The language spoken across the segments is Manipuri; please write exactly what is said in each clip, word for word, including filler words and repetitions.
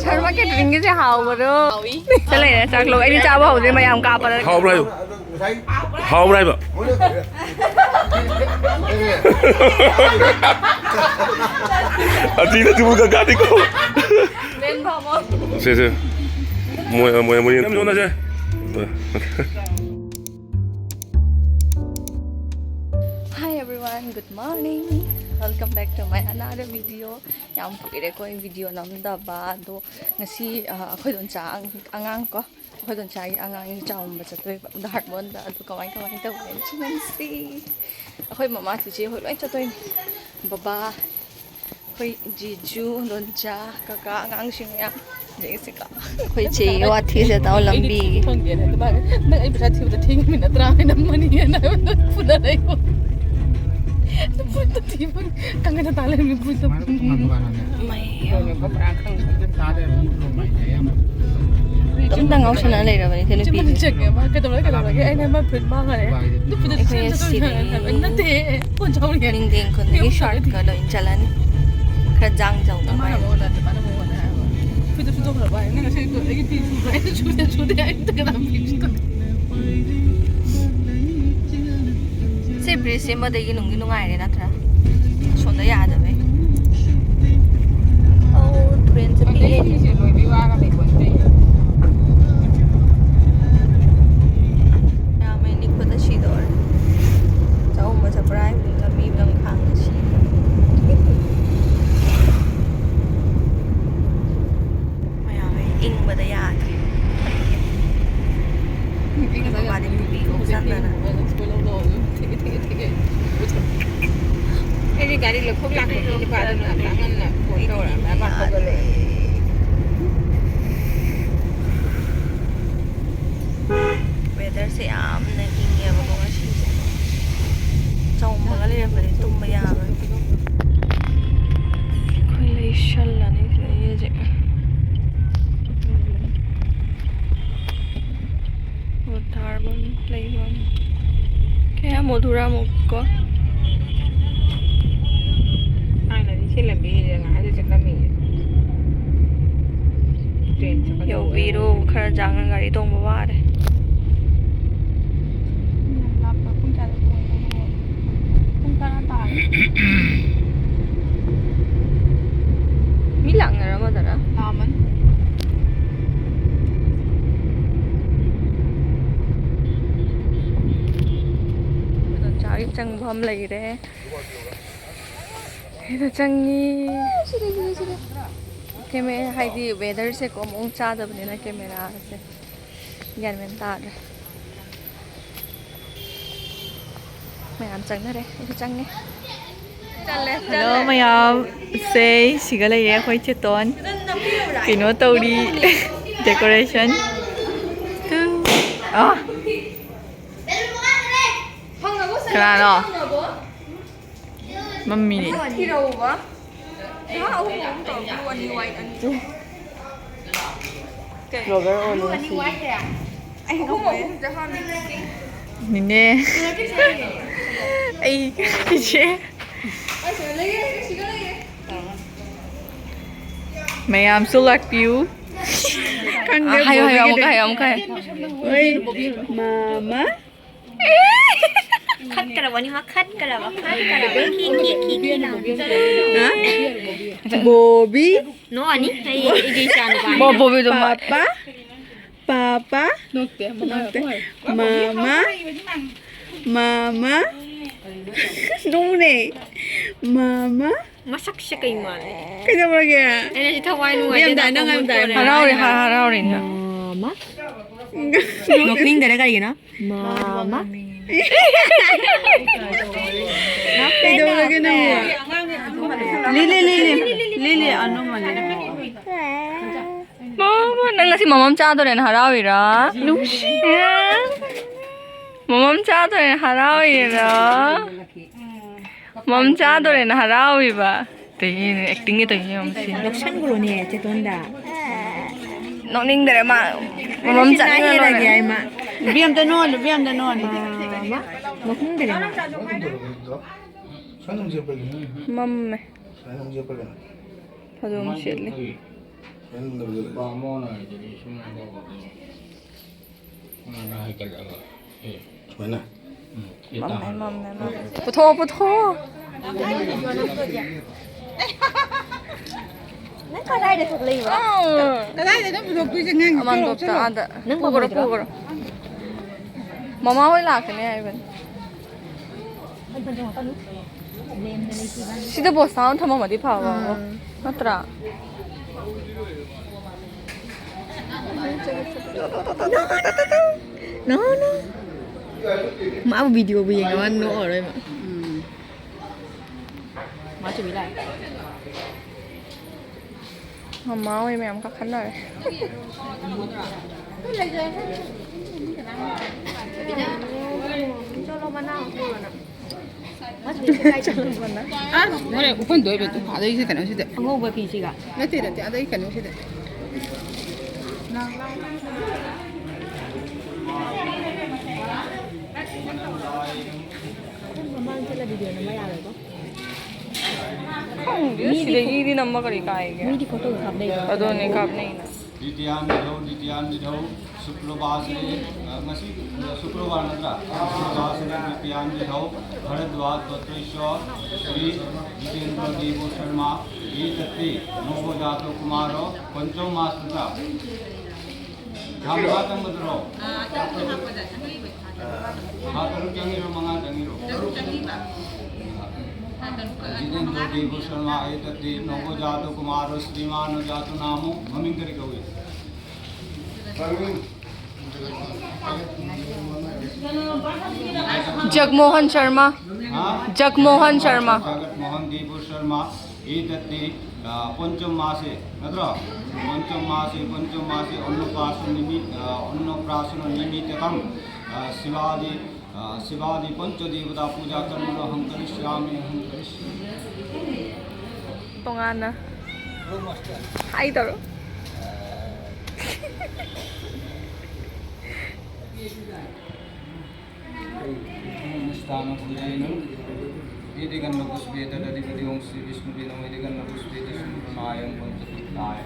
ꯁꯔꯃ ꯀꯦꯇꯔꯤꯡꯒꯤꯁꯦ ꯍꯥꯎꯕꯗꯣ꯫ ꯆꯠꯂꯦꯅꯦ, ꯆꯥꯛ ꯂꯧ꯫ ꯑꯩꯗꯤ ꯆꯥꯕ ꯍꯧꯗ꯭ꯔꯤ, ꯃꯌꯥꯝ ꯀꯥꯞꯄꯗ꯫ ꯍꯥꯎꯕ꯭ꯔꯥ ꯍꯥꯏꯌꯨ? ꯍꯥꯎꯕ꯭ꯔꯥ ꯍꯥꯏꯕ? ꯑꯇꯤꯗ ꯇꯨꯕꯨ ꯀꯀꯥꯗꯤꯀꯣ꯫ ꯁꯦ, ꯁꯦ꯫ ꯃꯣꯏ, ꯃꯣꯏ, ꯃꯣꯏ ꯌꯥꯝ ꯌꯣꯟꯅꯁꯦ꯫ Hi everyone, good morning. Welcome back to my another video. ꯌꯥꯝ ꯀꯨꯏꯔꯦꯀꯣ ꯑꯩ ꯚꯤꯗꯤꯑꯣ ꯅꯝꯗꯕ꯫ ꯑꯗꯣ ꯉꯁꯤ, ꯑ, ꯑꯩꯈꯣꯏ ꯗꯣꯟꯆꯥ ꯑꯉꯥꯡ ꯀꯣ, ꯑꯩꯈꯣꯏ ꯗꯣꯟꯆꯥꯒꯤ ꯑꯉꯥꯡꯒꯤ ꯆꯥꯎꯝꯕ ꯆꯠꯇꯣꯏꯕ ꯗꯥꯔꯠꯃꯣꯟꯗ꯫ ꯑꯗꯨ ꯀꯃꯥꯏ ꯀꯃꯥꯏꯅ ꯇꯧꯒꯦ ꯍꯥꯏꯅ ꯁꯤ ꯉꯝꯁꯤ꯫ ꯑꯩꯈꯣꯏ ꯃꯃꯥ ꯆꯤꯆꯦ ꯍꯣꯏ ꯂꯣꯏ ꯆꯠꯇꯣꯏꯅꯦ꯫ ꯕꯕꯥ, ꯑꯩꯈꯣꯏ ꯖꯤꯖꯨ, ꯗꯣꯟꯆꯥ, ꯀꯀꯥ, ꯑꯉꯥꯡꯁꯤꯡ ꯃꯌꯥꯝ꯫ ꯌꯦꯡꯁꯤꯀꯣ꯫ ꯑꯩꯈꯣꯏ ꯆꯦꯒꯤ ꯋꯥꯊꯤꯁꯦ ꯇꯥꯎ ꯂꯝꯕꯤꯒꯤ꯫ ꯐꯪꯗꯦꯅ ꯑꯗꯨꯃꯥꯏꯅ ꯅꯪ ꯑꯩ ꯄꯩꯁꯥ ꯊꯤꯕꯗ ꯊꯦꯡꯉꯤꯃꯤ ꯅꯠꯇ꯭ꯔꯥ ꯍꯥꯏꯅ ꯃꯅꯤ ꯍꯦꯟꯅ ꯐꯨꯅ ꯂꯩꯀꯣ꯫ ꯐꯨꯅ ꯊꯤꯕ ꯀꯪꯒꯅ ꯇꯥ ꯂꯩꯔꯝꯃꯤ ꯐꯨꯅ꯫ ꯃꯩ꯫ ꯑꯗꯨꯝꯇ ꯉꯥꯎꯁꯟꯅ ꯂꯩꯔꯕꯅꯤ ꯁꯤ ꯅꯨꯄꯤꯁꯦ꯫ ꯆꯪꯉꯦ ꯃꯥ ꯀꯩꯗꯧꯔꯒꯦ ꯀꯩꯗꯧꯔꯒꯦ ꯑꯩꯅ ꯃꯥ ꯐꯨꯔꯤꯠ ꯃꯥꯡꯉꯔꯦ꯫ ꯑꯗꯨ ꯐꯨꯔꯤꯠ ꯑꯩꯈꯣꯏ ꯁꯦꯝꯖꯗꯣꯏꯅꯦ ꯉꯁꯤꯗꯤ ꯍꯥꯏꯔꯒ ꯅꯠꯇꯦ ꯐꯣꯟ ꯆꯥꯎꯔꯤꯉꯩ꯫ ꯅꯤꯡꯗꯦꯡ ꯈꯨꯟꯗꯒꯤ ꯁꯣꯔꯠꯀꯠ ꯑꯣꯏꯅ ꯆꯠꯂꯅꯤ꯫ ꯈꯔ ꯖꯥꯡ ꯖꯧꯕ ꯃꯥꯅ ꯃꯥꯜꯂꯦ꯫ ꯃꯉꯣꯟꯗ ꯅꯠꯇꯦ ꯃꯥꯅ ꯃꯉꯣꯟꯗ ꯍꯥꯏꯕ꯫ ꯐꯨꯔꯤꯠꯇꯣ ꯁꯨꯗꯣꯛꯈ꯭ꯔꯕ ꯍꯥꯏ ꯅꯪ ꯉꯁꯥꯏ ꯑꯩꯒꯤ ꯐꯤ ꯁꯨꯕ꯭ꯔꯥ ꯑꯩꯅ ꯁꯨꯗꯦ ꯁꯨꯗꯦ ꯑꯩ ꯀꯅꯥ ꯐꯤ ꯁꯨꯗꯣꯏꯅꯣ? ꯁꯤ ꯕ꯭ꯔꯤꯖꯁꯦ ꯑꯃꯗꯒꯤ ꯅꯨꯡꯗꯤ ꯅꯨꯡꯉꯥꯏꯔꯦ ꯅꯠꯇ꯭ꯔꯥ? ꯁꯣꯝꯗ ꯌꯥꯗꯕꯩ꯫ ꯑꯧ, ꯇꯨꯔꯦꯟꯁꯦ ꯄꯤꯛꯑꯦ꯫ ꯃꯌꯥꯝ ꯑꯩ ꯅꯤꯛꯄꯗ ꯁꯤꯗꯧꯔꯦ꯫ ꯆꯥꯛꯎꯝꯕ ꯆꯠꯄ꯭ꯔꯥ ꯍꯥꯏꯕꯗꯨꯗ ꯃꯤ ꯂꯝꯈꯥꯡꯗ ꯁꯤꯗꯧꯔꯦ꯫ ꯃꯌꯥꯝ ꯑꯩ ꯏꯪꯕꯗ ꯌꯥꯗ꯭ꯔꯦ꯫ ꯃꯕꯥꯅꯤ ꯄꯨꯕꯤ ꯈꯣꯡꯁꯥꯟꯗꯅ꯫ ꯑꯩꯗꯤ ꯒꯥꯔꯤ ꯂꯧꯊꯣꯛ ꯂꯥꯛꯄꯒꯤ ꯅꯨꯄꯥꯗꯨꯅ ꯉꯟꯇꯥ ꯉꯟꯅ ꯐꯣꯟ ꯇꯧꯔꯛꯑꯒ ꯃꯥ ꯍꯧꯒꯠꯂꯛꯑꯦ꯫ ꯋꯦꯗꯔꯁꯦ ꯌꯥꯝꯅ ꯏꯪꯉꯦꯕꯀꯣ ꯉꯁꯤꯁꯦ꯫ ꯆꯥꯎꯝꯃꯒ ꯂꯩꯔꯝꯕꯅꯦ, ꯇꯨꯝꯕ ꯌꯥꯔꯣꯏ꯫ ꯑꯩꯈꯣꯏ ꯂꯩꯁꯜꯂꯅꯤ ꯁꯤꯗꯒꯤ ꯍꯧꯖꯤꯛ꯫ ꯄꯣꯊꯥꯔꯕꯝ ꯂꯩꯕꯝ꯫ ꯀꯌꯥ ꯃꯣꯙꯨꯔꯥ ꯃꯨꯛꯀꯣ꯫ ꯂꯝꯕꯤꯁꯤꯗ ꯉꯥꯏꯍꯥꯛ ꯆꯠꯂꯝꯃꯤꯅꯦ꯫ ꯇ꯭ꯔꯦꯟ ꯆꯠꯀꯗꯧꯕ ꯌꯧꯕꯤꯔꯣ, ꯈꯔ ꯖꯥꯡꯅ ꯒꯥꯔꯤ ꯇꯣꯡꯕ ꯋꯥꯔꯦ꯫ ꯌꯥꯝ ꯂꯥꯞꯄ꯫ ꯄꯨꯡ ꯀꯌꯥꯗ ꯇꯣꯡꯉꯤꯅꯣ ꯈꯪꯗꯦ꯫ ꯄꯨꯡ ꯇꯔꯥ ꯇꯥꯔꯦ꯫ ꯃꯤ ꯂꯥꯛꯅꯔꯝꯃꯗꯔ? ꯂꯥꯛꯑꯝꯃꯅꯤ꯫ ꯒꯥꯔꯤ ꯆꯪꯐꯝ ꯂꯩꯔꯦ꯫ ꯁꯤꯗ ꯆꯪꯉꯤ꯫ ꯁꯤꯗ, ꯁꯤꯗ, ꯁꯤꯗ꯫ ꯀꯦꯃꯦ-, ꯍꯥꯏꯗꯤ weatherꯁꯦꯀꯣ ꯃꯑꯣꯡ ꯆꯥꯗꯕꯅꯤꯅ ꯀꯦꯃꯦꯔꯥꯁꯦ ꯒ꯭ꯌꯥꯟ ꯃꯦꯟ ꯇꯥꯗ꯭ꯔꯦ꯫ ꯃꯌꯥꯝ ꯆꯪꯅꯔꯦ, ꯑꯩꯁꯨ ꯆꯪꯉꯦ꯫ ꯍꯜꯂꯣ ꯃꯌꯥꯝ, ꯁꯦ ꯁꯤꯒ ꯂꯩꯔꯦ ꯑꯩꯈꯣꯏ ꯆꯦꯇꯣꯟ꯫ ꯀꯩꯅꯣ ꯇꯧꯔꯤ, decoration꯫ ꯇꯨ꯫ ꯑ꯫ ꯀꯅꯥꯅꯣ? ꯃꯝꯃꯤꯅꯦ꯫ ꯊꯤꯔꯛꯎꯕ꯫ ꯅꯍꯥ ꯑꯍꯨꯝ ꯑꯍꯨꯝ ꯇꯧꯔꯣ꯫ Blue ꯑꯅꯤ, white ꯑꯅꯤ꯫ Vlogger ꯑꯣꯜꯂꯦ ꯉꯁꯤꯗꯤ꯫ ꯑꯍꯨꯝ ꯑꯍꯨꯝ ꯆꯠꯍꯟ꯫ ꯅꯤꯅꯦ꯫ ꯑꯩ ꯏꯆꯦ꯫ ꯃꯌꯥꯝꯁꯨ ꯂꯥꯛꯄꯤꯌꯨ꯫ ꯈꯪꯗꯦ, ꯍꯥꯏꯌꯣ, ꯍꯥꯏꯌꯣ, ꯕꯣꯕꯤꯒꯤꯗꯤ꯫ ꯑꯃꯨꯛꯀ ꯍꯥꯏꯌꯣ, ꯑꯃꯨꯛꯀ ꯍꯥꯏꯌꯣ꯫ ꯍꯣꯏ, ꯃꯥꯃꯥ꯫ ꯈꯠꯀꯔꯕꯅꯤ ꯃꯥ, ꯈꯠꯀꯔꯕ, ꯈꯠꯀꯔꯕ꯫ ꯈꯤ, ꯈꯤ, ꯈꯤ, ꯈꯤ ꯂꯥꯎꯅ꯫ ꯍꯥ? ꯕꯣꯕꯤ꯫ ꯅꯣꯛꯑꯅꯤ꯫ ꯑꯩ, ꯑꯩꯒꯤ ꯏꯆꯥ ꯅꯨꯄꯥꯅꯤ꯫ ꯕꯣ-, ꯕꯣꯕꯤꯗꯣ ꯃꯥ-, ꯄꯥꯄꯥ꯫ ꯄꯥꯄꯥ꯫ ꯅꯣꯛꯇꯦ, ꯃꯃꯥ ꯅꯣꯛꯇꯦ꯫ ꯅꯣꯛꯑꯣꯏ꯫ ꯃꯥꯃꯥ꯫ ꯃꯥꯃꯥ꯫ ꯅꯣꯛꯎꯅꯦ꯫ ꯃꯥꯃꯥ꯫ ꯃꯁꯛꯁꯦ ꯀꯩ ꯃꯥꯜꯂꯦ? ꯀꯩꯗꯧꯔꯒꯦ? ꯑꯩꯅ ꯁꯤ ꯊꯋꯥꯏ ꯅꯨꯡꯉꯥꯏꯇꯦ, ꯌꯥꯝ ꯇꯥꯏ, ꯅꯪ ꯅꯥꯀꯣꯡ ꯌꯥꯝ ꯇꯥꯏ꯫ ꯃꯨꯠꯇꯣꯔꯦ꯫ ꯍꯔꯥꯎꯔꯦ, ꯍ-, ꯍꯔꯥꯎꯔꯦꯅꯦ꯫ ꯃꯥꯃꯥ꯫ ꯅꯣꯛꯅꯤꯡꯗꯔꯦ ꯀꯔꯤꯒꯤꯅꯣ? ꯃꯥꯃꯥ꯫ ꯀꯩꯗꯧꯔꯒꯦ ꯅꯪꯕꯨ? ꯂꯤꯂꯤ, ꯂꯤꯂꯤ, ꯂꯤꯂꯤ, ꯑꯅꯨꯃꯅꯤ꯫ ꯃꯥꯃꯥ, ꯅꯪ ꯉꯁꯤ ꯃꯃꯝ ꯆꯥꯗꯣꯔꯦꯅ ꯍꯔꯥꯎꯏꯔꯥ? ꯅꯨꯡꯁꯤ꯫ ꯃꯃꯝ ꯆꯥꯗꯣꯔꯦꯅ ꯍꯔꯥꯎꯏꯔꯥ? ꯃꯃꯝ ꯆꯥꯗꯣꯔꯦꯅ ꯍꯔꯥꯎꯏꯕ꯫ ꯇꯧꯏꯅꯦ, actingꯒ ꯇꯧꯏꯅꯦ ꯌꯦꯡꯉꯣ ꯃꯁꯤ꯫ ꯅꯣꯛꯁꯟꯒ꯭ꯔꯣꯅꯦ ꯆꯦꯇꯣꯟꯗ꯫ ꯅꯣꯛꯅꯤꯡꯗꯔꯦ ꯃꯥ꯫ ꯃꯃꯝ ꯆꯥꯅꯤꯡꯉ ꯂꯣꯏꯔꯦ꯫ ꯍꯥꯏ ꯃꯥ꯫ ꯅꯨꯄꯤ ꯑꯝꯇ ꯅꯣꯛꯍꯜꯂꯨ, ꯅꯨꯄꯤ ꯑꯝꯇ ꯅꯣꯛꯍꯜꯂꯨ꯫ ꯃꯥ, ꯃꯥ꯫ ꯅꯣꯛꯅꯤꯡꯗꯔꯦ ꯃꯥ꯫ ꯃꯝꯃꯦ꯫ ꯐꯖꯅ ꯁꯦꯠꯂꯤ꯫ ꯕꯥꯃꯣꯟ ꯍꯥꯏꯗꯨꯗꯤ ꯁꯨꯃꯥꯏꯅ ꯇꯧꯕꯗꯣ꯫ ꯁꯨꯃꯥꯏꯅ ꯍꯥꯏꯒꯠꯂꯒ꯫ ꯑꯦ꯫ ꯁꯨꯃꯥꯏꯅ? ꯎꯝ, ꯁꯤ ꯃꯝꯃꯦ, ꯇꯥꯍꯜꯂꯣ꯫ ꯃꯝꯃꯦ, ꯃꯝꯃꯦ꯫ ꯄꯨꯊꯣꯛꯑꯣ, ꯄꯨꯊꯣꯛꯑꯣ꯫ ꯅꯪ ꯀꯗꯥꯏꯗ ꯊꯣꯛꯂꯛꯏꯕ? ꯑꯥ꯫ ꯀꯗꯥꯏꯗꯅꯣ ꯄꯨꯊꯣꯛꯇꯣꯏꯁꯦ? ꯅꯪ ꯑꯃꯥꯟ ꯆꯠꯂꯣ, ꯇꯣꯞꯇ ꯆꯠꯂꯣ꯫ ꯑꯥꯗ꯫ ꯅꯪ ꯄꯨꯒꯔꯣ, ꯄꯨꯔꯣꯏꯗ꯭ꯔꯣ? ꯄꯨꯒꯔꯣ꯫ ꯃꯃꯥ ꯍꯣꯏ ꯂꯥꯛꯀꯅꯤ ꯍꯥꯏꯕꯅꯤ꯫ ꯁꯤꯗ ꯕꯣꯁꯇꯥ ꯑꯃ ꯊꯝꯃꯝꯃꯗꯤ ꯐꯕ꯫ ꯎꯝ꯫ ꯅꯠꯇ꯭ꯔꯥ? No, no. ꯃꯥꯕꯨ ꯚꯤꯗꯤꯑꯣꯕꯨ ꯌꯦꯡꯉꯕ ꯅꯣꯛꯑꯔꯣꯏ ꯃꯥ꯫ ꯎꯝ꯫ ꯃꯥ ꯆꯨꯝꯃꯤ ꯂꯥꯛꯑꯦ꯫ ꯃꯃꯥ ꯍꯣꯏ ꯃꯌꯥꯝ ꯀꯥꯈꯠꯅꯔꯦ꯫ ꯆꯠꯂꯣ ꯃꯅꯥ꯫ ꯑꯁ, ꯍꯣꯔꯦꯟ ꯎꯐꯟꯗ ꯑꯣꯏꯕ ꯑꯗꯒꯤ ꯀꯩꯅꯣꯁꯤꯗ꯫ ꯑꯉꯧꯕ ꯐꯤꯁꯤꯒ? ꯅꯠꯇꯦ, ꯅꯠꯇꯦ, ꯑꯗꯒꯤ ꯀꯩꯅꯣꯁꯤꯗ꯫ ꯃꯃꯥꯡ ꯆꯠꯂ ꯚꯤꯗꯤꯑꯣ ꯅꯝꯕ ꯌꯥꯔꯣꯏꯀꯣ? ꯈꯪꯗꯦ, ꯃꯤꯗꯤ ꯁꯤꯗꯒꯤꯗꯤ ꯅꯝꯕ ꯀꯔꯤ ꯀꯥꯏꯒꯦ? ꯃꯤꯗꯤ ꯐꯣꯇꯣꯒ ꯀꯥꯞꯅꯩꯀꯣ꯫ ꯑꯗꯨꯅꯦ, ꯀꯥꯞꯅꯩꯅ꯫ ꯗꯤꯇꯤꯌꯥꯟ ꯅꯤꯙꯧ, ꯗꯤꯇꯤꯌꯥꯟ ꯅꯤꯙꯧ, ꯁꯨꯀ꯭ꯔꯕꯥꯁꯤꯅꯤ, ꯑ, ꯉꯁꯤ, ꯑ, ꯁꯨꯀ꯭ꯔꯕꯥꯔ ꯅꯠꯇ꯭ꯔꯥ? ꯁꯨꯀ꯭ꯔꯕꯥꯁꯤꯅꯤ, ꯗꯤꯇꯤꯌꯥꯟ ꯅꯤꯙꯧ, ꯚꯔꯗ꯭ꯋꯥꯖ ꯒꯣꯇ꯭ꯔꯦꯁ꯭ꯋꯔ, ꯁ꯭ꯔꯤ ꯖꯤꯇꯦꯟꯗ꯭ꯔ ꯗꯦꯕ ꯁꯔꯃ, ꯏꯇꯠꯇꯤ, ꯅꯣꯕꯣꯖꯥꯇꯣ ꯀꯨꯃꯥꯔꯣ, ꯄꯟꯆꯝ ꯃꯥꯁ ꯅꯠꯇ꯭ꯔꯥ? ꯊꯥ ꯃꯉꯥ ꯇꯝꯕꯗꯨꯔꯣ? ꯊꯥ ꯇꯔꯨꯛ ꯆꯪꯉꯤꯔꯣ, ꯃꯉꯥ ꯆꯪꯉꯤꯔꯣ? ꯖꯤꯇꯦꯟꯗ꯭ꯔ ꯗꯦꯕ ꯁꯔꯃ, ꯑꯦꯇꯠꯇꯤ ꯅꯣꯕꯣꯖꯥꯇꯣ ꯀꯨꯃꯥꯔꯣ ꯁ꯭ꯔꯤꯃꯥꯅꯣ ꯖꯥꯇꯣ ꯅꯥꯃꯣ, ꯃꯃꯤꯡ ꯀꯔꯤ ꯀꯧꯏ? ꯖꯒꯃꯣꯍꯟ ꯁꯔꯃ꯫ ꯍꯥ? ꯖꯒꯃꯣꯍꯟ ꯁꯔꯃ꯫ ꯖꯒꯠ ꯃꯣꯍꯟ ꯗꯦꯕ ꯁꯔꯃ, ꯏꯇꯠꯇꯤ, ꯑ, ꯄꯟꯆꯝ ꯃꯥꯁꯦ, ꯅꯠꯇ꯭ꯔꯣ? ꯄꯟꯆꯝ ꯃꯥꯁꯦ, ꯄꯟꯆꯝ ꯃꯥꯁꯦ, ꯑꯟꯅꯄ꯭ꯔꯥꯁꯟ ꯅꯤꯃꯤ-, ꯑ, ꯑꯟꯅꯄ꯭ꯔꯥꯁꯟ ꯅꯤꯃꯤꯠꯇꯀꯝ, ꯑ, ꯁꯤꯕꯥꯗꯤ, ꯑ, ꯁꯤꯕꯥꯗꯤ ꯄꯟꯆ ꯗꯦꯕꯇꯥ ꯄꯨꯖꯥ ꯀꯔꯃꯅꯣ ꯍꯝ ꯀꯔꯤꯁ꯭ꯌꯥꯃꯤ, ꯍꯝ ꯀꯔꯤꯁ꯭ꯌꯥꯃꯤ꯫ ꯇꯣꯉꯥꯟꯅ ꯍꯥꯏ ꯇꯧꯔꯣ꯫ अनुष्ठानपूजयेन। एते गन्धपुष्पे तदधिपति ओं श्री विष्णु ꯅꯣꯏꯗꯤ ꯀꯟꯅ ꯄꯨꯁꯄꯤꯗꯁꯨ ꯃꯥ ꯌꯥꯝ ꯄꯪꯆꯠ ꯇꯥꯏ꯫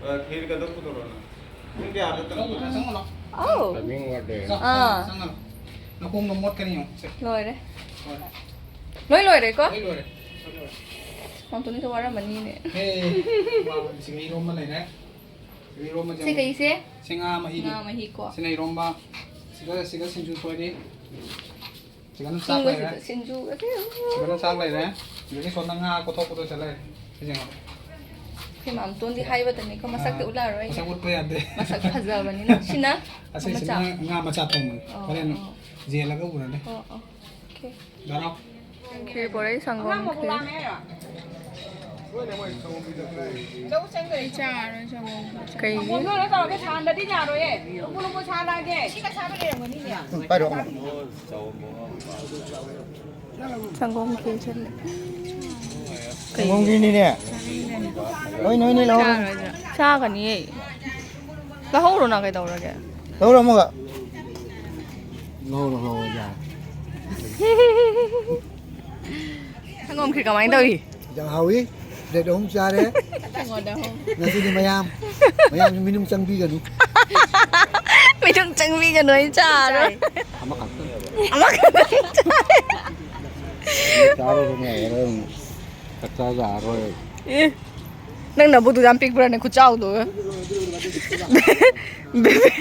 ꯑ, ꯈꯤꯔ ꯀꯗꯣ ꯄꯨꯊꯣꯔꯛꯑꯣꯅ꯫ ꯄꯨꯡ ꯀꯌꯥꯗ ꯆꯪꯉꯛꯄꯅꯣ? ꯆꯪꯉꯛꯑꯣ꯫ ꯑꯧ꯫ ꯇꯥꯏꯃꯤꯡ ꯋꯥꯠꯂꯦ꯫ ꯆꯪꯉꯛꯑꯣ, ꯑꯥ꯫ ꯆꯪꯉꯛꯑꯣ꯫ ꯅꯈꯣꯡꯗꯣ ꯃꯣꯠꯀꯅꯤ ꯌꯦꯡꯉꯣ꯫ ꯁꯦ꯫ ꯂꯣꯏꯔꯦ꯫ ꯂꯣꯏꯔꯦ꯫ ꯂꯣꯏ ꯂꯣꯏꯔꯦꯀꯣ? ꯂꯣꯏ ꯂꯣꯏꯔꯦ꯫ ꯃꯥꯝꯇꯣꯟꯁꯨ ꯋꯥꯔꯝꯃꯅꯤꯅꯦ꯫ ꯑꯦ, ꯋꯥꯕꯅꯤ꯫ ꯁꯤꯒ ꯏꯔꯣꯝꯕ ꯂꯩꯔꯦ꯫ ꯁꯤꯒ ꯏꯔꯣꯝꯕ ꯁꯤ ꯆꯪꯉꯦ꯫ ꯀꯩꯁꯦ? ꯁꯤ ꯉꯥ ꯃꯍꯤꯅꯤ꯫ ꯉꯥ ꯃꯍꯤꯀꯣ꯫ ꯁꯤꯅ ꯏꯔꯣꯝꯕ꯫ ꯁꯤꯒ, ꯁꯤꯒ ꯁꯤꯡꯖꯨ ꯁꯣꯏꯔꯤ꯫ ꯁꯤꯒꯅ ꯆꯥꯛ ꯂꯩꯔꯦ꯫ ꯏꯪꯕꯁꯤꯗ ꯁꯤꯡꯖꯨꯒꯁꯦ꯫ ꯁꯤꯒꯅ ꯆꯥꯛ ꯂꯩꯔꯦ꯫ ꯑꯗꯒꯤ ꯁꯣꯝꯗ ꯉꯥ ꯀꯣꯊꯣꯛꯄꯗꯣ ꯁꯤꯗ ꯂꯩꯔꯦ꯫ ꯁꯤ ꯌꯦꯡꯉꯣ꯫ ꯑꯩꯈꯣꯏ ꯃꯥꯝꯇꯣꯟꯗꯤ ꯍꯥꯏꯕꯇꯅꯤꯀꯣ, ꯃꯁꯛꯇꯤ ꯑꯥ, ꯎꯠꯂꯛꯑꯔꯣꯏ ꯑꯩ꯫ ꯃꯁꯛ ꯎꯠꯄ ꯌꯥꯗꯦ꯫ ꯃꯁꯛ ꯐꯖꯕꯅꯤꯅ꯫ ꯁꯤꯅ ꯑꯁꯤꯁꯤꯅ ꯃꯆꯥ꯫ ꯉꯥ ꯃꯆꯥ ꯊꯣꯡꯕꯅꯤ꯫ ꯑꯣ, ꯍꯣꯔꯦꯟ ꯑꯣ꯫ ꯌꯦꯜꯂꯒ ꯎꯔꯅꯤ꯫ ꯑꯣ, ꯑꯣ꯫ ꯑꯣꯀꯦ꯫ ꯌꯥꯔꯣ? ꯈꯤꯔ ꯄꯣꯔꯛꯏ, ꯁꯪꯒꯣꯝ ꯈꯤꯔ꯫ ꯑꯩ ꯆꯥꯔꯔꯣꯏ ꯁꯪꯒꯣꯝ꯫ ꯀꯩꯒꯤ? ꯁꯪꯒꯣꯝꯗꯣ ꯀꯩꯅꯣ ꯇꯧꯔꯒ ꯁꯥꯍꯟꯗꯗꯤ ꯌꯥꯔꯣꯏꯌꯦ꯫ ꯂꯨꯝꯕꯨ ꯂꯨꯝꯕꯨ ꯁꯥꯍꯜꯂꯛꯑꯒꯦ꯫ ꯁꯤꯒ ꯁꯥꯕ ꯂꯩꯔꯝꯒꯅꯤꯅꯦ꯫ ꯎꯝ, ꯄꯥꯏꯔꯛꯑꯣ꯫ ꯁꯪꯒꯣꯝ ꯈꯤꯔ ꯆꯠꯂꯦ꯫ ꯁꯪꯒꯣꯝꯒꯤꯅꯤꯅꯦ꯫ ꯅꯣꯏ, ꯅꯣꯏꯅꯤ ꯂꯧꯍꯧꯔꯣ꯫ ꯆꯥꯔꯣꯏꯗ꯭ꯔꯥ? ꯆꯥꯒꯅꯤꯌꯦ꯫ ꯂꯧꯍꯧꯔꯣꯅ ꯀꯩꯗꯧꯔꯒꯦ? ꯂꯧꯍꯧꯔꯣ ꯑꯃꯒ꯫ ꯂꯧꯍꯧꯔꯣ, ꯂꯧꯍꯧꯔꯣ, ꯌꯥꯔꯦ꯫ ꯁꯪꯒꯣꯝ ꯈꯤꯔ ꯀꯃꯥꯏꯅ ꯇꯧꯏ? ꯌꯥꯝ ꯍꯥꯎꯏ꯫ ꯄ꯭ꯂꯦꯠ ꯑꯍꯨꯝ ꯆꯥꯔꯦ꯫ ꯑꯩꯉꯣꯟꯗ ꯑꯍꯨꯝ꯫ ꯉꯁꯤꯗꯤ ꯃꯌꯥꯝ, ꯃꯌꯥꯝꯁꯨ ꯃꯤꯅꯨꯡ ꯆꯪꯕꯤꯒꯅꯨ꯫ ꯃꯤꯅꯨꯡ ꯆꯪꯕꯤꯒꯅꯨ, ꯑꯩ ꯆꯥꯔꯣꯏ꯫ ꯆꯥꯏ꯫ ꯑꯃꯈꯛꯇꯪ꯫ ꯑꯃꯈꯛꯇꯪ ꯆꯥꯏ꯫ ꯆꯥꯔꯨꯕꯅꯦ, ꯍꯣꯔꯦꯟ ꯆꯥꯛ ꯆꯥ ꯌꯥꯔꯔꯣꯏ꯫ ꯑꯦ, ꯅꯪ ꯅꯕꯨꯛꯇꯨ ꯌꯥꯝ ꯄꯤꯛꯄ꯭ꯔꯥꯅꯦ, ꯈꯨꯆꯥꯎꯗꯨꯒ? ꯕꯦꯕꯦ-,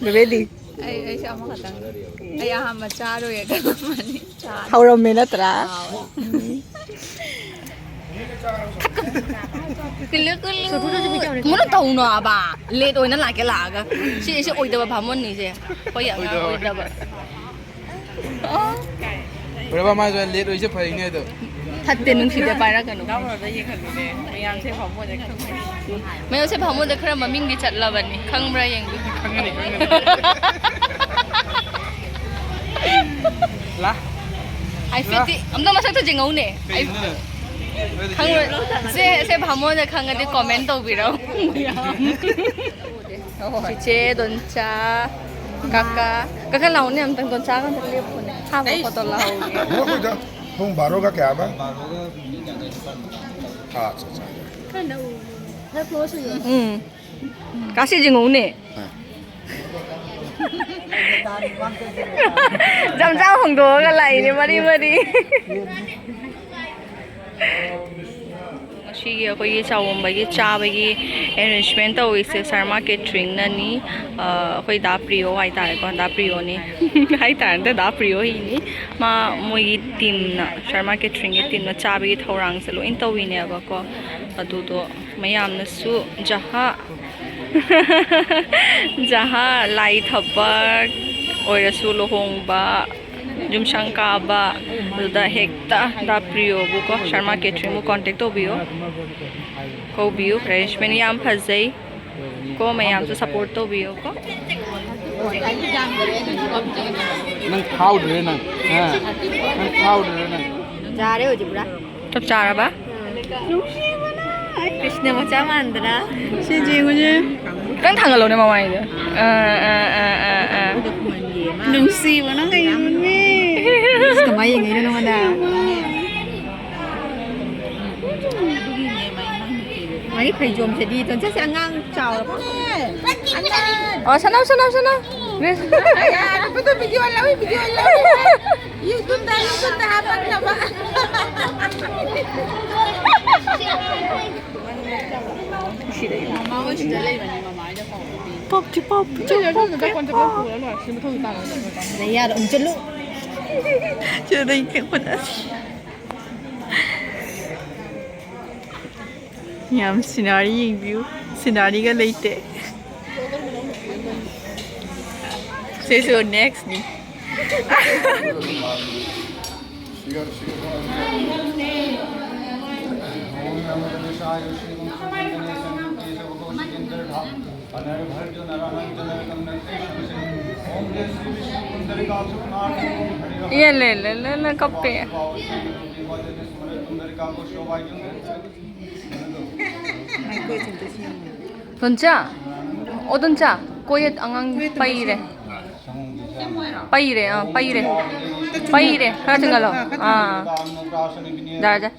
ꯕꯦꯕꯦꯗꯤ? ꯑꯩ, ꯑꯩꯁꯨ ꯑꯃꯈꯛꯇꯪ꯫ ꯑꯩ ꯑꯍꯥꯟꯕ ꯆꯥꯔꯣꯏꯒꯦ ꯈꯜꯂꯝꯕꯅꯤ꯫ ꯆꯥꯔꯦ꯫ ꯍꯧꯔꯝꯃꯦ ꯅꯠꯇ꯭ꯔꯥ? ꯍꯥꯎꯋꯦ꯫ ꯎꯝ꯫ ꯀꯨꯂꯨ ꯀꯨꯂꯨ꯫ ꯃꯨꯟꯅ ꯇꯧꯅꯣ ꯍꯥꯏꯕ꯫ ꯂꯦꯠ ꯑꯣꯏꯅ ꯂꯥꯛꯀꯦ ꯂꯥꯛꯑꯒ꯫ ꯁꯤ, ꯁꯤ ꯑꯣꯏꯗꯕ ꯚꯥꯃꯣꯟꯅꯤꯁꯦ꯫ ꯑꯩꯈꯣꯏ ꯑꯉꯥꯡ ꯑꯣꯏꯗꯕ꯫ ꯑꯣꯏꯗꯕ꯫ ꯑꯣ꯫ ꯄꯨꯔꯥ ꯃꯥꯁꯨ ꯂꯦꯠ ꯑꯣꯏꯁꯦ ꯐꯩꯅꯦ ꯑꯗꯣ꯫ ꯐꯠꯇꯦ, ꯅꯨꯡꯁꯤꯗꯦ, ꯄꯥꯏꯔꯛꯀꯅꯨ꯫ ꯗꯥꯎꯟꯂꯣꯗ ꯌꯦꯡꯍꯜꯂꯨꯅꯦ꯫ ꯃꯌꯥꯝꯁꯦ ꯚꯥꯃꯣꯟꯁꯦ ꯈꯪꯕ꯭ꯔꯥ? ꯃꯌꯥꯝꯁꯦ ꯚꯥꯃꯣꯟꯁꯦ ꯈꯔ ꯃꯃꯤꯡꯗꯤ ꯆꯠꯂꯕꯅꯤ꯫ ꯈꯪꯕ꯭ꯔꯥ ꯌꯦꯡꯒꯦ꯫ ꯈꯪꯒꯅꯤ, ꯈꯪꯒꯅꯤ꯫ ꯂꯥ꯫ ꯍꯥꯏꯐꯦꯠꯇꯤ ꯑꯝꯇ ꯃꯁꯛꯇꯣ ꯌꯦꯡꯉꯧꯅꯦ꯫ ꯑꯩ ꯀꯩꯅꯣ? ꯈꯪꯉꯣꯏ꯫ ꯁꯦ, ꯁꯦ ꯚꯥꯃꯣꯟꯅ ꯈꯪꯉꯗꯤ ꯀꯣꯃꯦꯟ ꯇꯧꯕꯤꯔꯛꯎ꯫ ꯆꯤꯆꯦ, ꯗꯣꯟꯆꯥ, ꯀꯥꯀꯥ꯫ ꯀꯥꯀꯥ ꯂꯥꯛꯑꯣꯅꯦ, ꯑꯝꯇꯪ ꯗꯣꯟꯆꯥꯒ ꯑꯝꯇ ꯂꯦꯞꯄꯨꯅꯦ꯫ ꯍꯥ, ꯐꯣꯇꯣ ꯂꯧꯍꯧꯒꯦ꯫ ꯄꯨꯡ ꯕꯥꯔꯣꯒ ꯀꯌꯥꯕ? ꯑꯥ, ꯑꯠꯆꯥ, ꯑꯠꯆꯥ꯫ ꯎꯝ꯫ ꯀꯥꯁꯤ ꯌꯦꯡꯉꯧꯅꯦ꯫ ꯑꯥ꯫ ꯖꯝꯖꯥꯝ ꯍꯣꯡꯗꯣꯛꯑꯒ ꯂꯥꯛꯏꯅꯦ, ꯃꯔꯤ ꯃꯔꯤ꯫ ꯉꯁꯤꯒꯤ ꯑꯩꯈꯣꯏꯒꯤ ꯆꯥꯎꯝꯕꯒꯤ ꯆꯥꯕꯒꯤ arrangement ꯇꯧꯔꯤꯁꯦ ꯁꯔꯃꯥ ꯀꯦꯇ꯭ꯔꯤꯡꯅꯅꯤ꯫ ꯑ, ꯑꯩꯈꯣꯏ ꯗꯥ ꯄ꯭ꯔꯤꯌꯣ ꯍꯥꯏꯇꯥꯔꯦꯀꯣ, ꯗꯥ ꯄ꯭ꯔꯤꯌꯣꯅꯤ꯫ ꯍꯥꯏꯇꯥꯔꯦ ꯅꯠꯇꯦ, ꯗꯥ ꯄ꯭ꯔꯤꯌꯣ ꯍꯤꯅꯤ꯫ ꯃꯥ, ꯃꯣꯏꯒꯤ teamꯅ, ꯁꯔꯃꯥ ꯀꯦꯇ꯭ꯔꯤꯡꯒꯤ teamꯅ ꯆꯥꯕꯒꯤ ꯊꯧꯔꯥꯡꯁꯦ ꯂꯣꯏ ꯇꯧꯋꯤꯅꯦꯕꯀꯣ꯫ ꯑꯗꯨꯗꯣ ꯃꯌꯥꯝꯅꯁꯨ ꯖꯍꯥ, ꯖꯍꯥ, ꯂꯥꯏ ꯊꯕꯛ ꯑꯣꯏꯔꯁꯨ, ꯂꯨꯍꯣꯡꯕ, ꯌꯨꯝꯁꯪ ꯀꯥꯕ, ꯑꯗꯨꯗ ꯍꯦꯛꯇ ꯗꯥ ꯄ꯭ꯔꯤꯌꯣꯕꯨꯀꯣ, ꯁꯔꯃꯥ ꯀꯦꯇ꯭ꯔꯤꯡꯕꯨ contact ꯇꯧꯕꯤꯌꯣ, ꯀꯧꯕꯤꯌꯨ꯫ Arrangement ꯌꯥꯝ ꯐꯖꯩ ꯀꯣ, ꯃꯌꯥꯝꯁꯨ support ꯇꯧꯕꯤꯌꯣ ꯀꯣ꯫ ꯅꯪ ꯐꯥꯎꯗ꯭ꯔꯦ ꯅꯪ꯫ ꯑ, ꯅꯪ ꯐꯥꯎꯗ꯭ꯔꯦ ꯅꯪ꯫ ꯌꯥꯔꯦ ꯍꯧꯖꯤꯛ ꯄꯨꯔꯥ꯫ ꯆꯞ ꯆꯥꯔꯕ? ꯅꯨꯡꯁꯤꯕꯅ꯫ ꯀ꯭ꯔꯤꯁꯅ ꯃꯆꯥ ꯃꯥꯟꯗ꯭ꯔꯥ? ꯁꯤ ꯌꯦꯡꯉꯨꯅꯦ꯫ ꯈꯤꯇꯪ ꯊꯥꯡꯒꯠꯂꯣꯅꯦ ꯃꯃꯥꯏꯗꯣ꯫ ꯑ, ꯑ, ꯑ, ꯑ, ꯑ꯫ ꯅꯨꯡꯁꯤꯕꯅ ꯀꯩꯅꯣꯅꯦ꯫ ꯏꯁ, ꯀꯃꯥꯏ ꯌꯦꯡꯉꯤꯅꯣ ꯅꯉꯣꯟꯗ? ꯃꯥꯒꯤ ꯐꯩꯖꯣꯝꯁꯤꯗꯤ ꯇꯣꯟꯆꯥꯁꯦ ꯑꯉꯥꯡ ꯆꯥꯎꯔꯕ? ꯑꯣ, ꯁꯅꯥ, ꯁꯅꯥ, ꯁꯅꯥ꯫ ꯌꯥꯔꯕꯗꯣ video ꯂꯧꯏ, video ꯂꯧꯏ꯫ YouTube-ꯇ, YouTube-ꯇ ꯍꯥꯞꯄꯛꯅꯕ꯫ ꯃꯃꯥ ꯍꯣꯏ ꯁꯤꯗ ꯂꯩꯕꯅꯦ, ꯃꯃꯥ ꯍꯣꯏꯗ ꯀꯧꯔꯗꯤ꯫ ꯄꯞꯇꯤ ꯄꯞ, ꯆꯞ ꯄꯞ, ꯄꯞ꯫ ꯂꯩ ꯌꯥꯔꯣ? ꯑꯃꯨꯛ ꯆꯠꯂꯨ꯫ ꯁꯤꯗ ꯂꯩ ꯀꯩ ꯈꯨꯠ ꯑꯁꯤ꯫ ꯌꯥꯝ scenery ꯌꯦꯡꯕꯤꯌꯨ꯫ Scenery-ꯒ ꯂꯩꯇꯦ꯫ ꯁꯤꯁꯨ next-ꯅꯤ꯫ ꯏꯌꯥ, ꯂꯦ, ꯂꯦ, ꯂꯦ, ꯂꯦ, ꯀꯞꯄꯦ꯫ ꯇꯣꯟꯆꯥ, ꯑꯣ, ꯗꯣꯟꯆꯥ, ꯀꯣꯌꯦꯠ ꯑꯉꯥꯡ ꯄꯩꯔꯦ꯫ ꯄꯩꯔꯦ, ꯑꯥ, ꯄꯩꯔꯦ꯫ ꯄꯩꯔꯦ, ꯈꯔ ꯆꯤꯡꯍꯜꯂꯣ꯫ ꯑꯥ, ꯌꯥꯔꯦ, ꯌꯥꯔꯦ꯫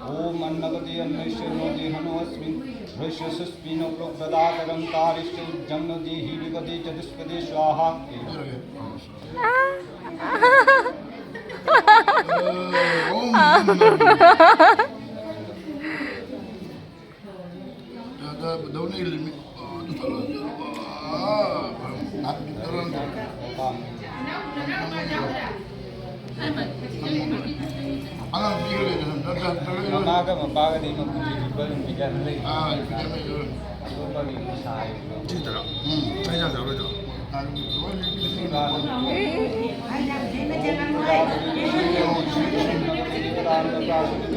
ॐ अन्नपते अन्नस्य नो देहनो अस्मिन् भ्रश्यसस्मिन् अप्रोक्तदातरं तारिश्च उज्जं न देहि विपदे चतुष्पदे स्वाहा। ꯃꯃꯥꯒ ꯃꯄꯥꯒꯗꯤ ꯃꯄꯨꯟꯁꯤ ꯆꯨꯞꯄ ꯑꯗꯨꯝ ꯄꯤꯖꯅ ꯂꯩ꯫ ꯑꯥ, ꯄꯤꯖꯅ ꯂꯩ꯫ ꯑꯇꯣꯞꯄꯒꯤ ꯃꯁꯥ ꯍꯥꯏꯕꯗꯣ꯫ ꯁꯤꯗꯔꯣ? ꯎꯝ, ꯆꯥꯛ ꯏꯟꯖꯥꯡ ꯆꯥꯔꯣꯏꯗ꯭ꯔꯣ?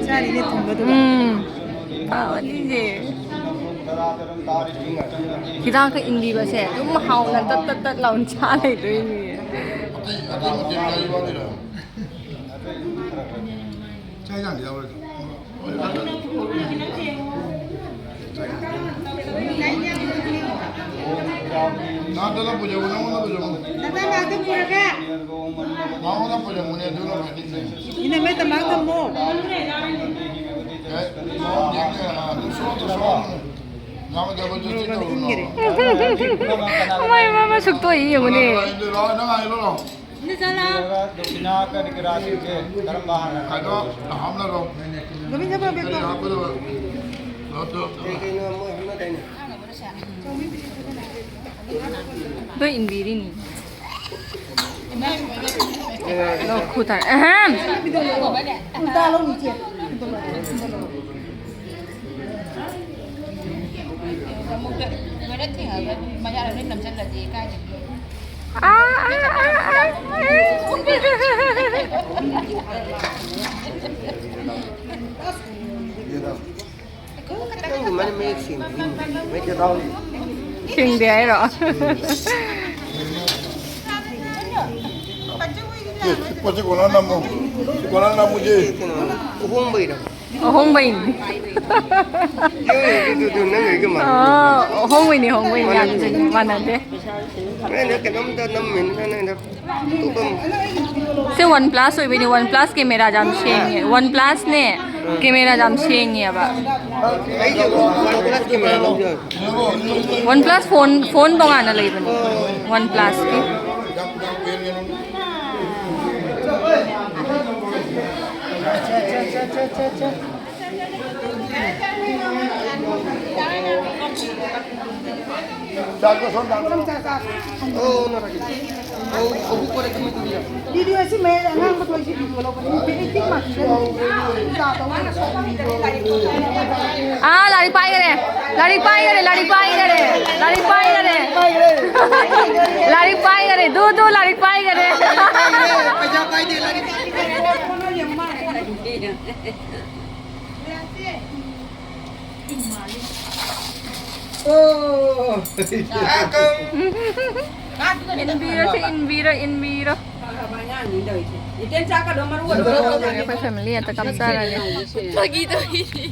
ꯆꯥꯔꯤꯅꯦ ꯊꯨꯝꯕꯗꯨꯒ꯫ ꯎꯝ꯫ ꯐꯕꯅꯤꯁꯦ꯫ ꯍꯤꯗꯥꯛꯀ ꯏꯟꯕꯤꯕꯁꯦ ꯑꯗꯨꯝ ꯍꯥꯎꯅ ꯇꯠ ꯇꯠ ꯇꯠ ꯂꯥꯎꯅ ꯆꯥ ꯂꯩꯗꯣꯏꯅꯤ꯫ ꯑꯇꯩ, ꯑꯇꯩ ꯃꯊꯦꯜ ꯌꯥꯎꯔꯤꯕ ꯋꯥꯅꯤꯗ꯫ ꯆꯥꯛ ꯏꯟꯖꯥꯡꯗꯤ ꯌꯥꯎꯔꯣꯏꯗ꯭ꯔꯣ? ꯅꯪꯉꯣꯟꯗ ꯄꯨꯖꯧ, ꯅꯪꯉꯣꯟꯗ ꯄꯨꯖꯧ꯫ ꯃꯉꯣꯟꯗ ꯄꯨꯖꯧꯅꯦ, ꯑꯗꯨꯅ ꯐꯅꯤꯅꯦ꯫ ꯏꯅꯝꯃꯩ ꯇꯃꯥꯡ ꯊꯝꯃꯣ꯫ ꯑꯦ, ꯃꯉꯣꯟꯗ ꯌꯦꯡꯉꯦ, ꯑꯥ, ꯑꯗꯨꯝ ꯁꯣꯛꯑꯣ, ꯁꯣꯛꯑꯣ꯫ ꯅꯉꯣꯟꯗ ꯖꯕꯔꯗꯁꯇꯤ ꯇꯧꯔꯨꯅꯣ꯫ ꯏꯟꯈꯔꯦ꯫ ꯃꯥꯏ ꯃꯃꯥ ꯁꯨꯛꯇꯣꯛꯏ ꯌꯦꯡꯉꯨꯅꯦ꯫ ꯂꯥꯛꯑꯣ, ꯂꯥꯛꯑꯣ, ꯂꯥꯛꯑꯣ, ꯂꯥꯛꯑꯣ꯫ ꯏꯟꯗ ꯆꯠꯂꯣ꯫ ꯗꯈꯤꯅꯥ ꯀꯔꯤ ꯀꯔꯥꯁꯤꯡꯁꯦ ꯀꯔꯝꯕ ꯍꯥꯟꯅ ꯀꯩꯅꯣ, ꯍꯥꯞꯅꯔꯣ꯫ ꯒꯣꯕꯤꯟ ꯁꯥꯃꯨ ꯕꯦꯛꯇꯣ꯫ ꯀꯔꯤ ꯍꯥꯞꯀꯗꯕ? ꯀꯩ ꯀꯩꯅꯣ ꯃꯣꯏ ꯍꯥꯞꯅꯗꯥꯏꯅꯦ? ꯂꯣꯏ ꯏꯟꯕꯤꯔꯤꯅꯤ꯫ ꯂꯧ ꯈꯨ ꯇꯥꯔꯦ꯫ ꯑꯍꯝ꯫ ꯎꯜꯇꯥ ꯂꯧ ꯏꯆꯦ꯫ ꯂꯣꯏꯅ ꯊꯦꯡꯉꯒ ꯃꯌꯥꯗ ꯂꯣꯏ ꯅꯝꯁꯤꯜꯂꯗꯤ ꯀꯥꯏꯗꯒꯤ? ꯑꯥ, ꯑꯥ, ꯑꯥ, ꯑꯥ, ꯑꯥ꯫ ꯅꯪꯒꯤ ꯃꯔꯤ ꯃꯌꯦꯛ ꯁꯦꯡꯗ꯭ꯔꯤꯅꯦ꯫ ꯃꯌꯦꯛꯇ ꯇꯥꯎ꯫ ꯁꯦꯡꯗꯦ ꯍꯥꯏꯔꯣ? ꯁꯤ ꯄꯣꯠꯁꯦ ꯀꯣꯟꯅ ꯅꯝꯃꯨ꯫ ꯁꯤ ꯀꯣꯟꯅ ꯅꯝꯃꯨꯁꯦ꯫ ꯀꯩꯅꯣ, ꯑꯍꯣꯡꯕꯩꯔꯣ? ꯑꯍꯣꯡꯕꯩꯅꯤ꯫ ꯅꯪꯒꯤꯗꯨ, ꯅꯪꯒꯤꯒ ꯃꯥꯟꯅꯗꯦ꯫ ꯑꯣ, ꯍꯣꯡꯕꯩꯅꯦ, ꯍꯣꯡꯕꯩꯅꯦ, ꯌꯥꯝ ꯃꯥꯟꯅꯗꯦ꯫ ꯅꯪꯅ ꯀꯩꯅꯣꯝꯇ ꯅꯝꯃꯤꯅ, ꯅꯪꯅ ꯇꯨꯝꯐꯝ꯫ ꯁꯤ OnePlus ꯑꯣꯏꯕꯩꯅꯦ, OnePlus camera ꯌꯥꯝ ꯁꯦꯡꯉꯦ꯫ OnePlusꯅꯦ, camera ꯌꯥꯝ ꯁꯦꯡꯉꯦꯕ꯫ ꯑꯩꯁꯨ OnePlus camera ꯂꯧꯖꯕ꯫ OnePlus phone, phone ꯇꯣꯉꯥꯟꯅ ꯂꯩꯕꯅꯦ, OnePlusꯀꯤ꯫ ꯚꯤꯗꯤꯑꯣ ꯑꯁꯤ ꯃꯌꯥꯏꯗ ꯑꯉꯥꯡꯕ ꯊꯣꯛꯏꯁꯤ ꯚꯤꯗꯤꯑꯣ ꯂꯧꯕꯅꯤ꯫ ꯑꯦꯛꯇꯤꯡ ꯃꯥꯁꯇꯔ ꯆꯥ ꯇꯧꯕ꯫ ꯑꯥ, ꯂꯥꯏꯔꯤꯛ ꯄꯥꯏꯈꯔꯦ, ꯂꯥꯏꯔꯤꯛ ꯄꯥꯏꯈꯔꯦ, ꯂꯥꯏꯔꯤꯛ ꯄꯥꯏꯈꯔꯦ, ꯂꯥꯏꯔꯤꯛ ꯄꯥꯏꯈꯔꯦ, ꯂꯥꯏꯔꯤꯛ ꯄꯥꯏꯈꯔꯦ, ꯗꯨ, ꯗꯨ, ꯂꯥꯏꯔꯤꯛ ꯄꯥꯏꯈꯔꯦ꯫ ꯄꯩꯁꯥ ꯄꯥꯏꯗꯦ, ꯂꯥꯏꯔꯤꯛ ꯄꯥꯏꯈꯔꯦ꯫ ꯑꯣ꯫ ꯏꯟꯕꯤꯔꯣ, ꯁꯤ ꯏꯟꯕꯤꯔꯣ, ꯏꯟꯕꯤꯔꯣ꯫ ꯑꯩꯈꯣꯏ family ꯑꯝꯇ ꯀꯥꯞꯆꯔꯒꯦ꯫ ꯐꯥꯒꯤ ꯇꯧꯔꯤꯅꯤ꯫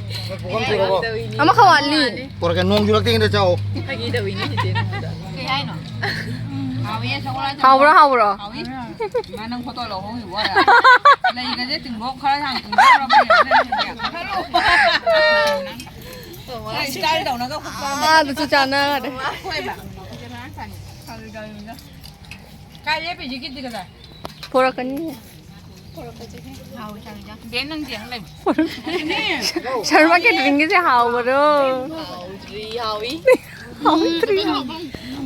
ꯑꯃꯈꯛ ꯋꯥꯠꯂꯤ꯫ ꯄꯨꯔꯛꯀꯦ, ꯅꯣꯡ ꯆꯨꯔꯛꯇ꯭ꯔꯤꯉꯩꯗ ꯆꯥꯎ꯫ ꯐꯥꯒꯤ ꯇꯧꯔꯤꯅꯤ ꯆꯤꯆꯦ ꯅꯉꯣꯟꯗ꯫ ꯀꯩ ꯍꯥꯏꯅꯣ? ꯍꯥꯎꯕ꯭ꯔꯣ, ꯍꯥꯎꯕ꯭ꯔꯣ? ꯍꯥꯎꯋꯤ꯫ ꯃꯥ ꯅꯪ ꯐꯣꯇꯣ ꯂꯧꯍꯧꯔꯤꯕꯣ? ꯂꯩꯒꯁꯦ ꯇꯤꯡꯒꯣꯛ ꯈꯔ ꯌꯥꯝ ꯇꯤꯡꯒꯣꯛ ꯈꯔ ꯄꯤꯔꯝꯃꯦ꯫ ꯏꯁꯇꯥꯏꯜ ꯇꯧꯅꯒ ꯈꯨꯠꯄ ꯑꯃ꯫ ꯑꯥꯗꯁꯨ ꯆꯥꯅꯔꯦ꯫ ꯀꯥꯏ ꯂꯦꯞꯄꯤꯁꯤ ꯀꯤꯠꯇꯤ ꯀꯗꯥꯏ? ꯄꯣꯔꯛꯀꯅꯤ꯫ ꯕꯦꯟ ꯅꯪ ꯌꯦꯡ ꯂꯩ꯫ ꯁꯔꯃ ꯀꯦꯇꯔꯤꯡꯒꯤꯁꯦ ꯍꯥꯎꯕꯗꯣ꯫ ꯍꯥꯎꯗ꯭ꯔꯤ, ꯍꯥꯎꯏ꯫ ꯍꯥꯎꯗ꯭ꯔꯤ꯫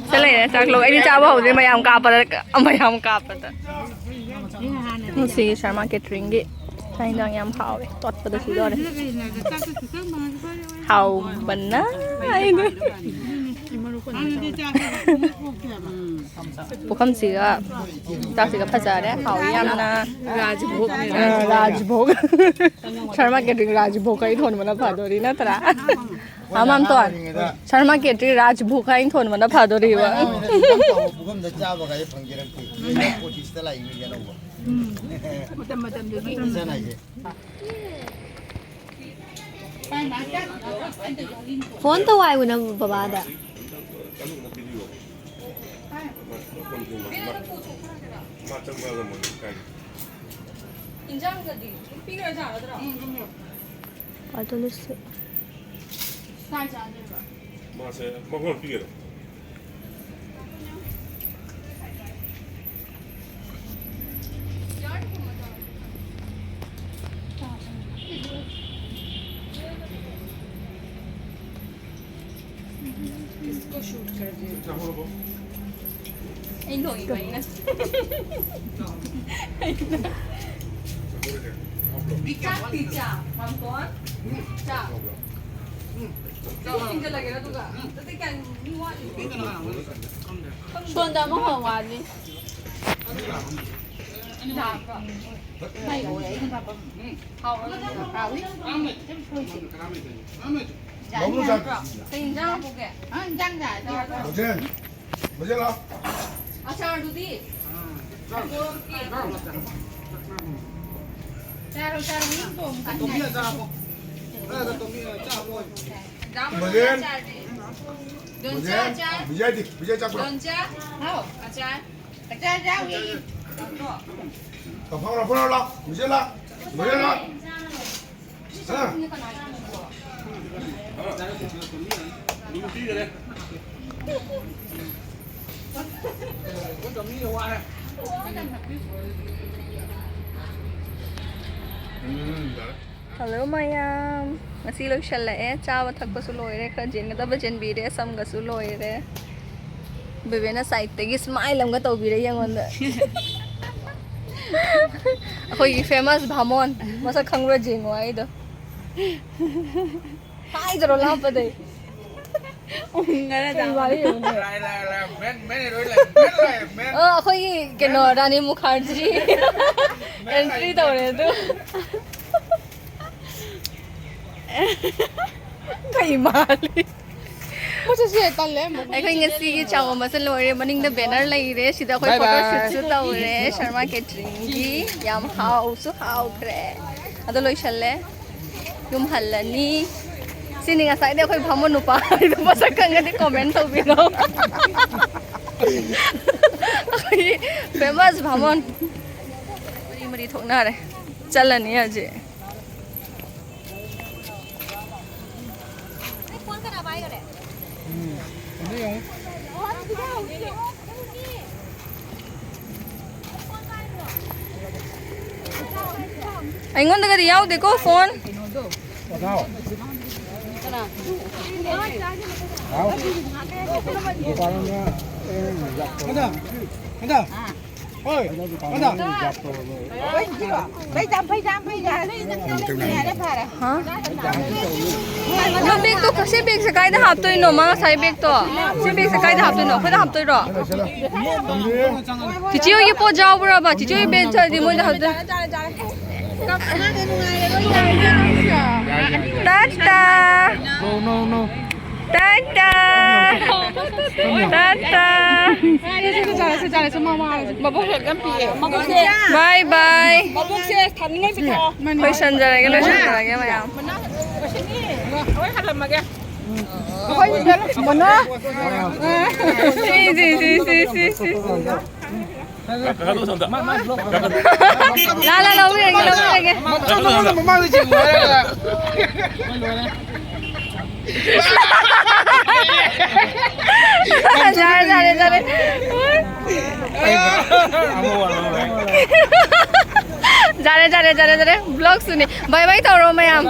ꯁꯤ ꯂꯩꯔꯦ, ꯆꯥꯛ ꯂꯧ-, ꯑꯩꯗꯤ ꯆꯥꯕ ꯍꯧꯗ꯭ꯔꯤ, ꯃꯌꯥꯝ ꯀꯥꯞꯄꯗ, ꯃꯌꯥꯝ ꯀꯥꯞꯄꯗ꯫ ꯉꯁꯤꯒꯤ ꯁꯔꯃ ꯀꯦꯇꯔꯤꯡꯒꯤ ꯆꯥꯛ ꯏꯟꯖꯥꯡ ꯌꯥꯝ ꯍꯥꯎꯋꯦ, ꯇꯣꯠꯄꯗꯁꯨ ꯂꯣꯏꯔꯦ꯫ ꯍꯥꯎꯕꯅ ꯑꯩꯗꯤ꯫ ꯄꯨꯈꯝꯁꯤꯒ ꯆꯥꯛꯁꯤꯒ ꯐꯖꯔꯦ, ꯍꯥꯎꯋꯤ ꯌꯥꯝꯅ꯫ ꯔꯥꯖꯚꯣꯒꯅꯦ, ꯑ, ꯔꯥꯖꯚꯣꯒ꯫ ꯁꯔꯃ ꯀꯦꯇꯔꯤꯡ ꯔꯥꯖꯚꯣꯒ ꯑꯩ ꯊꯣꯟꯕꯅ ꯐꯗꯣꯔꯤ ꯅꯠꯇ꯭ꯔꯥ? ꯑꯃꯝꯇꯣꯟ, ꯁꯔꯃ ꯀꯦꯇꯔꯤꯡ ꯔꯥꯖꯚꯣꯒ ꯑꯩ ꯊꯣꯟꯕꯅ ꯐꯗꯣꯔꯤꯕ꯫ ꯄꯨꯈꯝꯗ ꯆꯥꯕꯒꯥꯏ ꯐꯪꯖꯔꯛꯇꯦ꯫ ꯑꯣꯐꯤꯁꯇ ꯂꯥꯛꯏ ꯃꯤ ꯑꯅꯧꯕ꯫ ꯃꯇꯝ ꯃꯇꯝꯗꯨꯒꯤ꯫ ꯏꯆꯟ ꯍꯥꯏꯁꯦ꯫ ꯐꯣꯟ ꯇꯧ ꯍꯥꯏꯌꯨꯅ ꯕꯕꯥꯗ꯫ ꯏꯟꯖꯥꯡꯒꯗꯤ ꯑꯗꯨꯝ ꯄꯤꯈ꯭ꯔꯖꯥꯠꯂꯗ꯭ꯔꯣ? ꯑꯗꯨꯅꯁꯨ꯫ ꯃꯥꯁꯦ ꯃꯉꯣꯟ ꯄꯤꯒꯗꯕ꯫ इसको शूट कर दे। क्या हो रहा? इन लोगों का ही ना। चाक ती चाक, हम कौन? चाक. Hindi talaga na tuga. Dati kan, ni wa. Shonda mo hawa ni. Hawa ni. Babu sa. Sa injang po ke. Bajen. Bajen la. Achar dudi. Charo, charo, ni po. Bajen. Doncha achar. Bijay di, bijay chakula. Doncha. Hao. Achar. Achar, achar. Kapang la, pula la. Bijay la. Bijay la. Hello ꯃꯌꯥꯝ, ꯉꯁꯤ ꯂꯣꯏꯁꯜꯂꯛꯑꯦ꯫ ꯆꯥꯕ ꯊꯛꯄꯁꯨ ꯂꯣꯏꯔꯦ, ꯈꯔ ꯆꯦꯟꯒꯗꯕ ꯆꯦꯟꯕꯤꯔꯦ, ꯁꯝꯒꯁꯨ ꯂꯣꯏꯔꯦ꯫ ꯕꯦꯕꯦꯅ ꯁꯥꯏꯠꯇꯒꯤ ꯁ꯭ꯃꯥꯏꯜ ꯑꯃꯒ ꯇꯧꯕꯤꯔꯦ ꯑꯩꯉꯣꯟꯗ꯫ ꯑꯩꯈꯣꯏꯒꯤ ꯐꯦꯃꯁ ꯚꯥꯃꯣꯟ ꯃꯁꯛ ꯈꯪꯕ꯭ꯔꯥ ꯌꯦꯡꯉꯣ ꯑꯩꯗꯣ꯫ ꯍꯥꯏꯗ꯭ꯔꯣ ꯂꯥꯞꯄꯗꯩ? ꯎꯪꯉꯔ ꯀꯩ ꯋꯥꯔꯤ ꯌꯦꯡꯉꯨꯅꯦ? ꯂꯥꯏ, ꯂꯥꯏ, ꯂꯥꯏ, ꯃꯦꯟ, ꯃꯦꯟ ꯍꯦꯔꯣꯏꯟ ꯂꯥꯏ, ꯃꯦꯟ ꯂꯥꯏ, ꯃꯦꯟ꯫ ꯑ, ꯑꯩꯈꯣꯏꯒꯤ ꯀꯩꯅꯣ ꯔꯥꯅꯤ ꯃꯨꯈꯥꯔꯖꯤ ꯑꯦꯟꯇ꯭ꯔꯤ ꯇꯧꯔꯦ ꯑꯗꯨ꯫ ꯀꯩ ꯃꯥꯜꯂꯤ? ꯃꯁꯛꯁꯦ ꯇꯜꯂꯦ ꯑꯃꯨꯛ꯫ ꯑꯩꯈꯣꯏ ꯉꯁꯤꯒꯤ ꯆꯥꯛ ꯑꯃꯁꯨ ꯂꯣꯏꯔꯦ꯫ ꯃꯅꯤꯡꯗ ꯕꯦꯅꯔ ꯂꯩꯔꯦ꯫ ꯁꯤꯗ ꯑꯩꯈꯣꯏ ꯕꯥꯏ ꯐꯣꯇꯣ ꯕꯥꯏ꯫ ꯁꯨꯠꯁꯨ ꯇꯧꯔꯦ ꯁꯔꯃꯥ ꯀꯦꯇꯔꯤꯡꯒꯤ꯫ ꯌꯥꯝ ꯍꯥꯎꯁꯨ ꯍꯥꯎꯈ꯭ꯔꯦ꯫ ꯑꯗꯣ ꯂꯣꯏꯁꯜꯂꯦ꯫ ꯌꯨꯝ ꯍꯜꯂꯅꯤ꯫ ꯁꯤꯅꯤ ꯉꯁꯥꯏꯗꯤ ꯑꯩꯈꯣꯏ ꯚꯥꯃꯣꯟ ꯅꯨꯄꯥ ꯍꯥꯏꯗꯣ, ꯃꯁꯛ ꯈꯪꯉꯗꯤ comment ꯇꯧꯕꯤꯔꯣ꯫ ꯑꯩꯈꯣꯏꯒꯤ famous ꯚꯥꯃꯣꯟ꯫ ꯃꯔꯤ ꯃꯔꯤ ꯊꯣꯛꯅꯔꯦ꯫ ꯆꯠꯂꯅꯤ ꯍꯧꯖꯤꯛ꯫ ꯑꯩꯉꯣꯟꯗꯒꯗꯤ ꯌꯥꯎꯗꯦꯀꯣ phone꯫ ꯍꯥ? ꯅꯪ bag ꯇꯣ, ꯁꯤ bag ꯁꯦ ꯀꯥꯏꯗ ꯍꯥꯞꯇꯣꯏꯅꯣ? ꯃꯥ ꯉꯁꯥꯏ bag ꯇꯣ꯫ ꯁꯤ bag ꯁꯦ ꯀꯥꯏꯗ ꯍꯥꯞꯇꯣꯏꯅꯣ? ꯑꯩꯈꯣꯏꯗ ꯍꯥꯞꯇꯣꯏꯔꯣ? ꯆꯤꯆꯦ ꯍꯣꯏꯒꯤ ꯄꯣꯠ ꯌꯥꯎꯕ꯭ꯔꯕ? ꯆꯤꯆꯦ ꯍꯣꯏ bag ꯆꯠꯂꯗꯤ ꯃꯣꯏꯗ ꯍꯥꯞꯇꯣꯏ꯫ ꯇꯥꯇꯥ꯫ No, no, no. ꯇꯥꯇꯥ꯫ ꯇꯥꯇꯥ꯫ ꯃꯕꯣꯛꯁꯦ ꯑꯦꯛꯖꯥꯝ ꯄꯤꯌꯦ꯫ ꯃꯕꯣꯛꯁꯦ꯫ Bye bye꯫ ꯃꯕꯣꯛꯁꯦ ꯊꯝꯅꯤꯡꯉꯥꯏ ꯄꯤꯊꯣꯛꯑꯣ꯫ ꯂꯣꯏꯁꯟꯖꯔꯒꯦ, ꯂꯣꯏꯁꯟꯖꯔꯒꯦ ꯃꯌꯥꯝ꯫ ꯂꯣꯏꯁꯤꯟꯅꯤ꯫ ꯂꯣꯏ ꯍꯜꯂꯝꯃꯒꯦ꯫ ꯑꯩꯈꯣꯏ ꯁꯤꯗ ꯃꯣꯅꯣ꯫ ꯁꯤ, ꯁꯤ, ꯁꯤ꯫ ꯂꯥ, ꯂꯥ, ꯂꯧꯕꯤꯔꯒꯦ, ꯂꯧꯕꯤꯔꯒꯦ꯫ ꯃꯃꯥꯡꯗ ꯆꯤꯡꯉꯨ ꯍꯥꯏꯔꯒ꯫ ꯌꯥꯔꯦ, ꯌꯥꯔꯦ, ꯌꯥꯔꯦ꯫ ꯌꯥꯔꯦ, ꯌꯥꯔꯦ, ꯌꯥꯔꯦ, ꯌꯥꯔꯦ꯫ Vlog ꯁꯨꯅꯤ꯫ Bye bye ꯇꯧꯔꯣ ꯃꯌꯥꯝ꯫